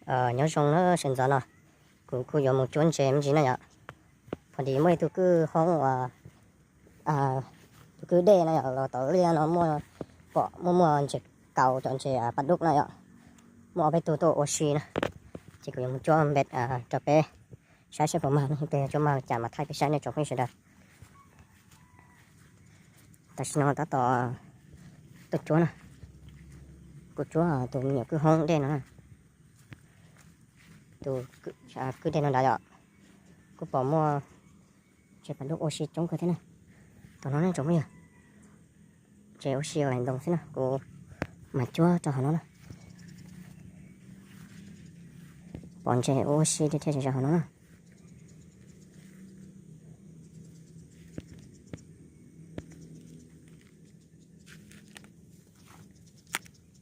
Nyob zoo na, sawv ntxov no kuv kuj yuav mus cuab ntses me ntsis na yom. Pho dis muaj ib tug kwj hoob uas, tus kwj dej no yom, los tom liaj no muaj, pom muaj muaj ntses kaus, cov ntses pas dub no yom. Muaj ob peb tug tuaj ua si na, ces kuv yuav mus cuab npem rau peb saib seb puas mag, peb yuav cuab mag li cas mas thaij peb saib nej tsoom phooj ywg sawv daws. Tam sim no tab tom tuaj cuab na, kuv cuab tus me nyuam kwj hoob dej no na, tus kwj dej no nrad yom. Kuj pom muaj ntses pas dub ua si coob kawg thiab na. Tom no nej tsoom phooj ywg, ntses ua si ua ntoo xwb na, kuv mam cuab rau hauv no na. Pom ntses ua si thiab thiaj tsis hauv no na.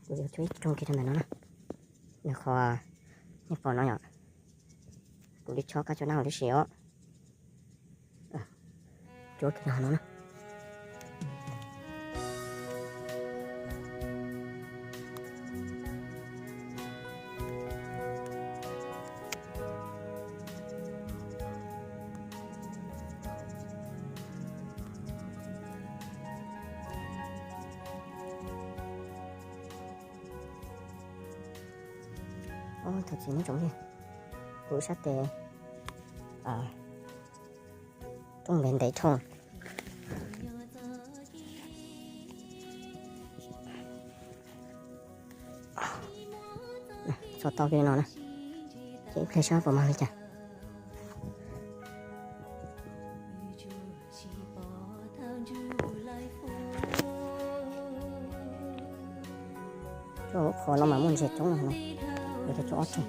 Kuv yuav cuab ib rooj kiag rau ntawm no na. Nws qhov nej pom no yom, kuv li chob kab cuab nab tib si os. Cuab kiag rau hauv no na. Ob, thov txim nej tsoom phooj ywg, kuv sab tes rooj ntev ntev dhau. Txog tau kiag li no na, ces ib pliag saib puas mag li cas. Qhov no mas muaj ntses coob no, yuav tau cuab ob rooj.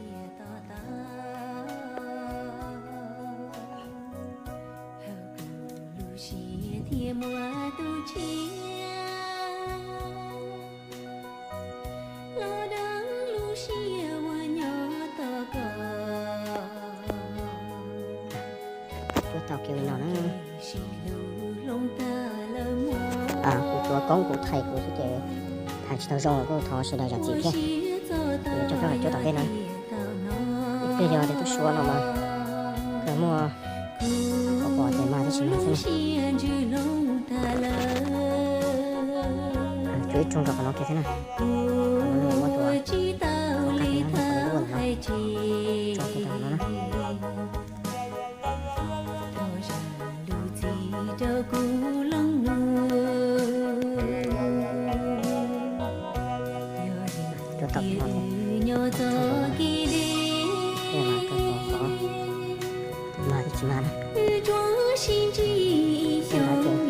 Cuab tau kiag li no na. Kuv tuav koob kuv thaij kuv xwb ces thaij tsis tau zoo los kuj thov sawv daws zam txim thiab. Kuv yuav coj koj mus cuab tom ntej no. Ib pliag yog tias tub suav no mas kawg muaj qhov pom tias mag thiab tsis mag xwb na. Cuab ib rooj rau qhov no kiag thiab na. Qhov no muab tua, qhov kab no, qhov no, tso kiag rau qhov no na. Cuab tau no, mas kawg pom qhov mag thiab tsis mag na. Tab sis mas ces kuv yuav cuab tom ntej no.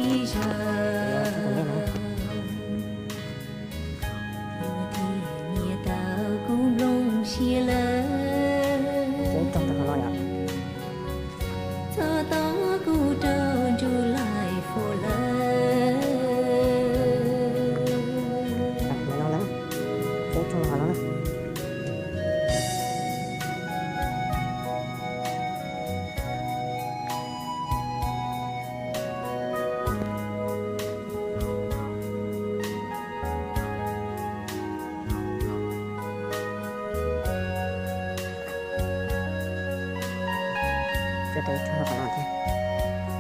Cuab ib rooj rau qhov no yom. Tam no na, cuab ib rooj qhov no na. Cuab tau ib rooj rau qhov no thiab.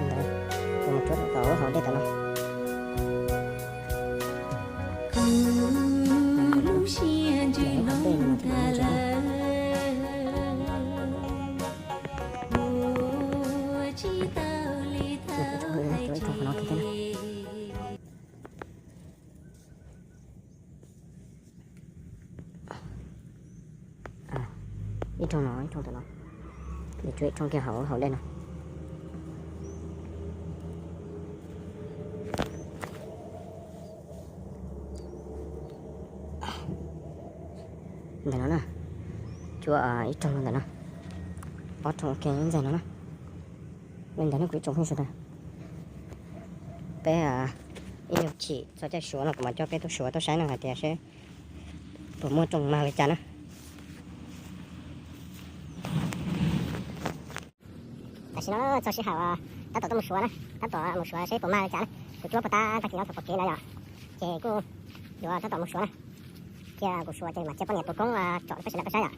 Ntawd, kuv mus cuab rau tom lub hauv dej tom no. Lub sij hawm ntsis no, ua tsis tau li thaum ub. Ib rooj no, ib rooj tom no, nws cuab ib rooj kiag hauv hauv dej no. Ntawm no na, cuab ib rooj ntawm no, ob rooj ua ke ntxaig no na. Li ntawd no kuv ib tsoom phooj ywg sawv daws, peb ib nyuag chim txog caij suav no kuv mam coj peb tub suav tuaj saib no hais tias seb puas muaj rooj mag li cas na. Tam sim no txog sij hawm tab tom tuaj mus suav na, tab tom mus suav seb puas mag li cas na. Kuv cuab puag ta tag kis no thaum pom kev ntawd yom, ces kuj yuav tab tom mus suav na. Cia kuv suav ces mam cia poj niam tua koob tsom rau peb sawv daws tau saib yom.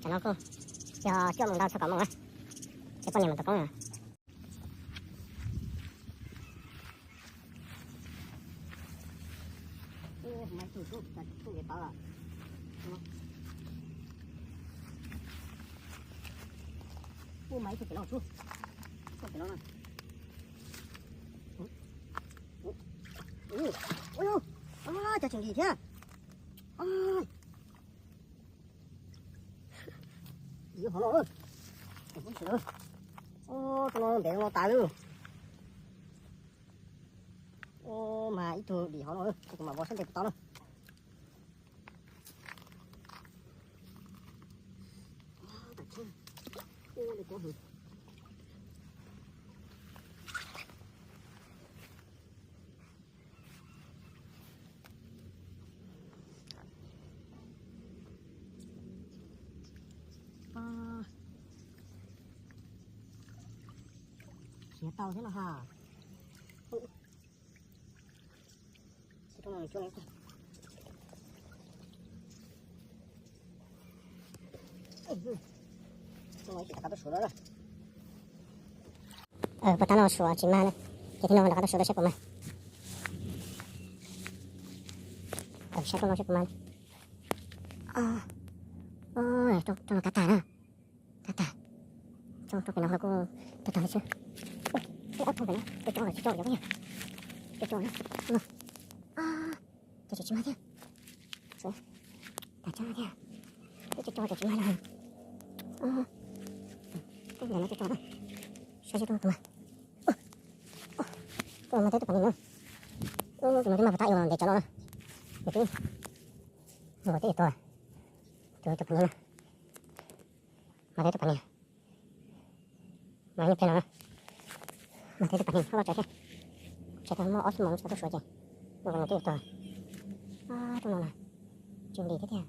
Tam no kuj yog cuaj moos ntau txog kaum moos na, ces poj niam mam tuav koob na. Cov tseem dim thiab. Dim hov no, tus no ntev no tas lawm. Mas ib tug dim hov no, kuv mam vov sab ntes puas tau na. Siav tau thiab no ha. Puas tab no suav tsis mag na, ces tib no rov qab tuaj suav saib puas mag. Saib rooj no saib puas mag. Rooj no kav tag na, kav tag. Rooj pem no kuj tag tag li xwb. Ob rooj pem no cov cov cov cov cov, cov cov na. Cov tsis mag thiab. Tag tag thiab. Cov cov tsis mag na. Ntawm no cov cov na. Saib seb rooj puas mag. Rooj no mas teb tus pas nis na. Tus no twb mag puas tab ib ntev tsam no na. Nws twb nkaus teb tag. Tus tus pas nis na. Mas teb tus pas nis. Mas yeej pliag no na. Mas teb tus pas nis loj tsawv thiab. Tsam tau muaj ob xuab moos tsis tau tuaj suav ces. Tus no twb tag. Rooj no na. Tsis nqis thiab tiag.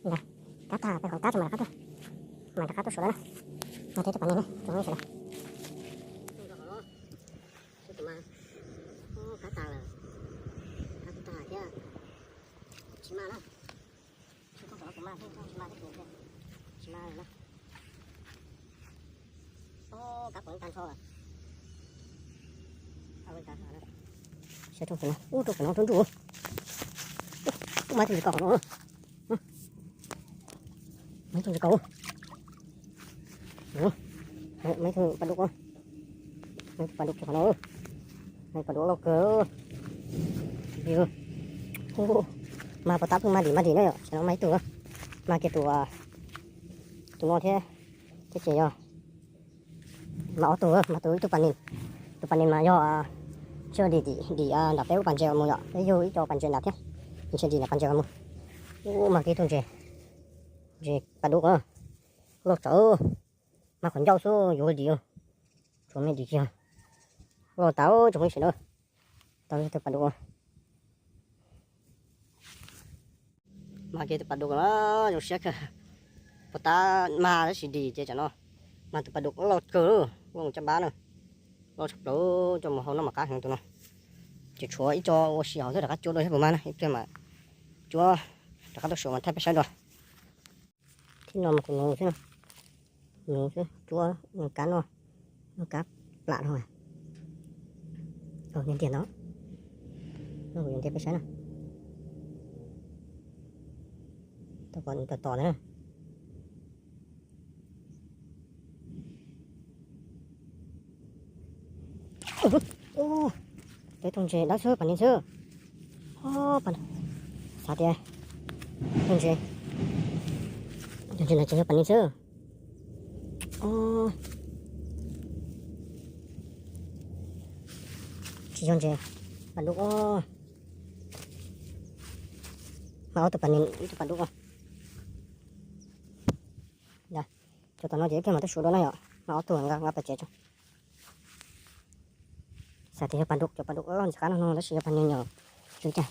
Ntawd, kab tag peb khoom kab tso mas rov qab tuaj, mas rov qab tuaj suav lawm na. Mas teb tus pas nis na, tsoom ib sawv daws. Kab tag lawm, kab tag thiab, tsis mag na. Tsis mag, tsis mag, tsis mag na. Kab puas tag nrho lawm. Saib rooj pem no, ub, rooj pem no rooj ntsuj. Ub, mas ib tug ntsis kaus qhov no. Mas ib tug ntsis kaus. Mas ib tug pas dub, mas ib tug pas dub qhov no. Mas pas dub loj kawg. Mas puas tab pheej mag dim mag dim na yom, mas ib tug, mas kiag tus, tus no thiab, thiab ces yog mas ob tug, mas tus ib tug pas nis, tus pas nis mas yog tsis dim, dim nram peb ub pas ntses mus yom, peb yug ib co pas ntses nram thiab, ntshe dim nram pas ntses mus. Ub, mas kiag ib tug ntses, ntses pas dub ko, loj tsawv, mas qhov ncauj xwb yuav dim, tsuas me dim kiag, loj tas tsoom phooj ywg sawv daws, tau ib tug pas dub. Mas kiag tus pas dub ko zoo siab kawg, puas tab mag tab sis dim ces tsam no, mas tus pas dub loj kawg, loj caj npab na, loj tshaj plaws, coj mus hau noj mas qab heev tus no. Ces tshuav ib co ua si hauv xwb, rov qab cuab dua thiab puas mag na, ib pliag mas cuab rov qab tuaj suav mas thaij peb saib dua. Thib no mas kuv nuv xwb, nuv xwb, cuab noj kab noj, noj kab plam dhau. Ntiag ntiag no, kuv yuav ntiag peb saib na. Tom tom ntawd na. Peb tus ntses dawb xwb, pas nis xwb. Xav tias tus ntses, tus ntses no ces yog pas nis xwb. Tsis yog ntses, pas dub. Mas ob tug pas nis, ib tug pas dub. Cov tom no ces ib pliag mas tuaj suav dua na yom, mas ob tug nqa pais tsev tso. Xav tias yog pas dub, cov pas dub loj ntxim qab no no tab sis yog pas nis nyom tsw cag.